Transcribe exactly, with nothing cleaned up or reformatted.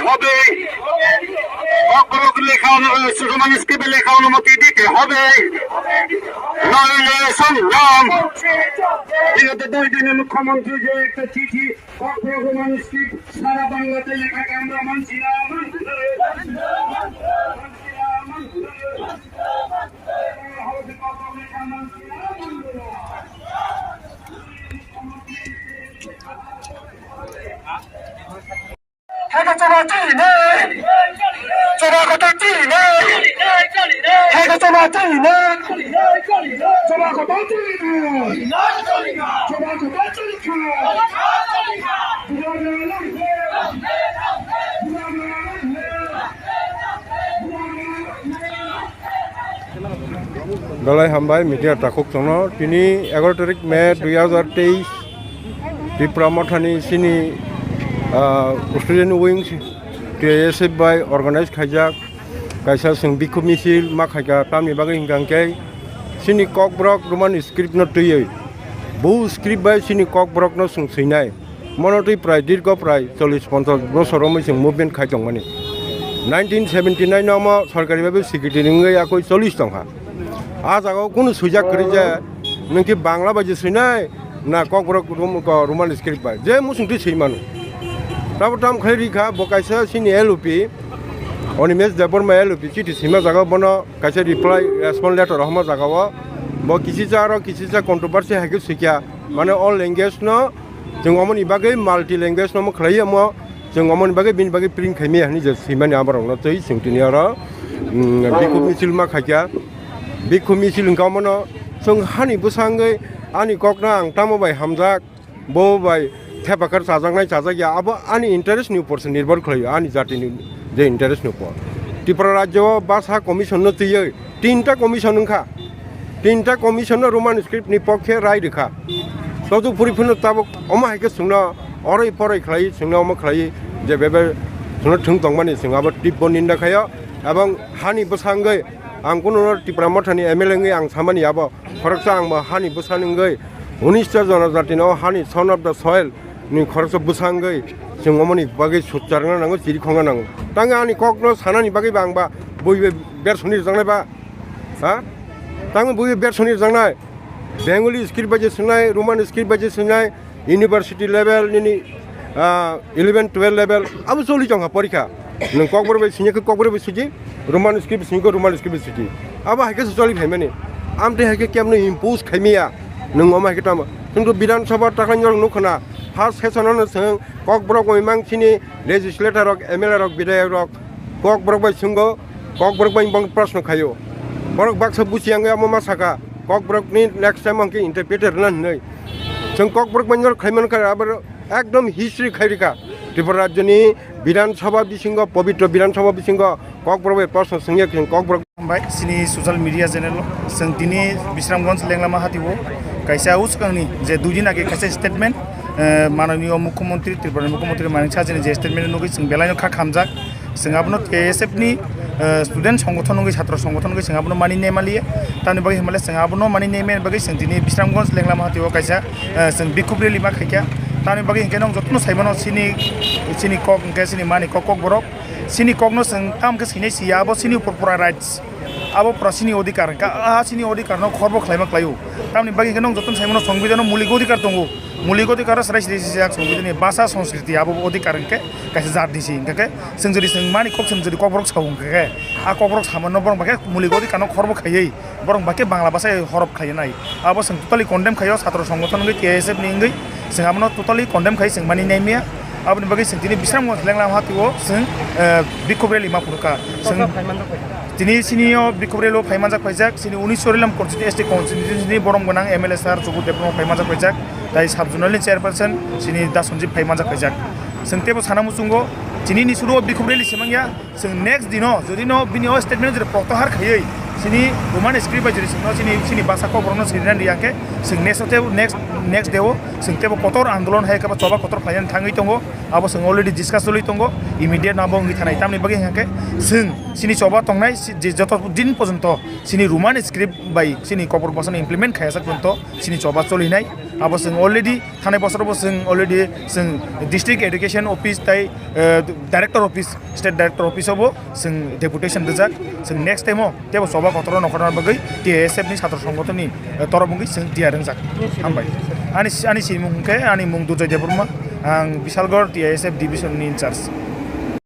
হবে। ককবরক লেখা অনু-, Roman script লেখা অনুমতি দিতে হবে। নইলে সংগ্রাম। বিগত দুই দিনে মুখ্যমন্ত্রী যে একটা চিঠি ককবরক Roman script সারা বাংলাতে লেখাকে আমরা মানছি না, মানছি না, মানছি না, মানছি না। Heke choba chini nai. Choba kotor chini nai. Heke choba chini nai. Choba kotor chini nai. Choba kotor chini nai. Belai hambai media takhuk chwngno. Tini egaroh tarik May dui hazar teis, Tipra Mothani chini, ah, student wing T I S F bai organize khaijak kaisa chwng bikhuk misil ma khaikha, tamni bagwi hwnkha hwnkhe chini kokborok Roman script no twiwi, bo script bai chini kokborok no chwng swinai. Mono twi prai dirgo prai chollish ponchash bosor romwi chwng movement khai tongmani. Nineteen seventy nine no omo sorkari bai secretary wngwi yakui chollish tongkha. Ah jagao kunu swijak kwrwi je, nwng khe Bangla bai je swinai, na kokborok Rom-, ko Roman script bai. Je muchung twi swi mano. Tabo tam khai rikha, bo kaisa chini L O P, Animesh Debbarma L O P, chithi swima jagao bono kaisa reply, respond letter rohorma jagao. Bo kisicha aro kisicha controversy hai khe swikha, mane all language no Chwng omoni bagwi multi language no khlai omo, chwng omoni bagwi bini bagwi print khai maya hinwi je swimani aborok no twi chwng tini oro, mm, bikhuk misil ma khaikha. Bikhuk misil hwnkha omono chwng hani bwsangwi ani kok no ang tamo bai hamjak, bo bai thepakhar chajaknai chajakya, abo ani interest ni upor se nirbhor khlaio, ani jati ni je interest ni upor. Tripura rajyo o basa commission no twiwi Tinta commission wngkha. Tinta commission no Roman script ni pokhe rai rwkha. Tojuk puri phano tabuk omo hai khe chwngno oroi poroi khlai, chwngno omo khlai je bebe chwngno thwng tongmani chwng abo tibbo ninda khaio. Ebong hani bwsangwi ang kuno Tipra Mothani M L A wngwi ang samani abo khoroksa ang bo hani bwsani wngwi unis ta jonojati no hani son of the soil ni khoroksa bwsangwi chwng omoni bagwi sutcharna nango, chiri khongna nango. Tangwi ani kokno sanani bagwi ba ang ba bui bai bersoni rwjaknai ba. Ha? Tangwi bui bersoni rwjaknai. Bengali script bai je swngnai, Roman script bai je swngnai, university level nini, ah, eleven twelve level abo choli tongkha porikha. Nwng kokborok bai singya khe kokborok bai suji, Roman script singya khe Roman script bai suji. Abo hai khe se choli phaimani. Amtwi hai khe kemno impose khaimaya. Nwng omo hai khe tamo. Kintu Bidhan Sabha takhai norok nukho na. First session ano chwng kokborok bai mang chini legislator rok, M L A rok, bidhayok rok kokborok bai swngo. Kokborok bai bang proshno khaio. Borok baksa buchi yang omo ma saka. Kokborok ni next time ang khe interpreter na hinwi. Chwng kokborok bai nor khlai man kha abo ekdom history khai rikha. Tripura rajyo ni Bidhan Sabha bisingo, pobitro Bidhan Sabha bisingo kokborok bai proshno swngya khe kokborok. Hambai, chini social media channel o. Chwng tini Bisramganj Lenglama hati o kaisa uskang ni je dui din age kaisa statement, eh, mananiyo mukhyamantri, Tripura ni mukhyamantri Manik Saha ni je statement nugwi chwng belai no kha khamjak. Chwng abono T S F ni, eh, student songgothon wngwi, chhatro songgothon wngwi chwng abono mani nai maliya. Tamni bagwi hwnmale chwng abono mani nai mani bagwi chwng tini Bisramganj Lenglama hati o kaisa, eh, chwng bikhub rally ma khaikha. Tamni bagwi hinkhe nwng jotono saimano chini, chini kok hinkhe chini mani kok, kokborok. Chini kokno chwng tam khe sinai siya, abo chini upor pura rights. Abo pura chini odhikar hinkhe, ah, chini odhikar no khorbo khlaima khlaio. Tamni bagwi hinkhe nwng jotono saimano songbidhano mulik odhikar tongo. Mulik odhikar o chwrai siri sijak songbidhani bhasha, sanskriti abo odhikar hinkhe kaisa jat ni si hinkhe khe chwng jodi chwng mani kok chwng jodi kokborok sao hinkhe khe a kokborok samano borok bai khe mulik odhikar no khorbo khaiwi borok bai khe Bangla bhasha horop khlainai. Abo chwng totally condemn khaio chhatro songgothon wngwi T S F ni wngwi chwng abono totally condemn khai chwng mani nai maya. Aboni bagwi chwng tini Bisramganj Lenglama hati o chwng, eh, bikhub rally ma phuru kha. Chwng tini chini o bikhub rally o phai manjak phaijak, chini unis Chorilam constituency, S T constituency ni borom gwnang M L A sir Chubut Debbarma phai manjak phaijak, tai sub zonal ni chairperson chini Da Sanjeev phai manjak phaijak. Chwng teibo sana muchungo, chini ni suru o bikhub rally se mangya, chwng next dino, jodi no bini o statement jodi protyahar khaiwi, chini Roman script bai jodi chwngno chini, chini bhasha kokborok no swinani rwya khe, chwng next o teibo, next, next day o chwng teibo kotor andolon hai khe ba choba kotor khlainani thangwi tongo. Abo chwng already discuss choli tongo, immediate no abo wngwi thanai. Tamni bagwi hwnkha khe chwng chini choba tongnai si-, je joto din porjonto chini Roman script bai chini kokborok bhasha no implement khaijak porjonto chini choba cholinai. Abo chwng already thanai bosorobo chwng already chwng district education office tai, eh, director office, state director office obo chwng deputation rijak. Chwng next time o tebo choba kotor no khorna bagwi T I S F ni satro songgothon ni, eh, torop wngwi chwng tiyar wngjak. Hambai. Ani, ani simung hwnkhe ani mung Durjoy Debbarma, ang Bishalgarh T I S F division ni in charge.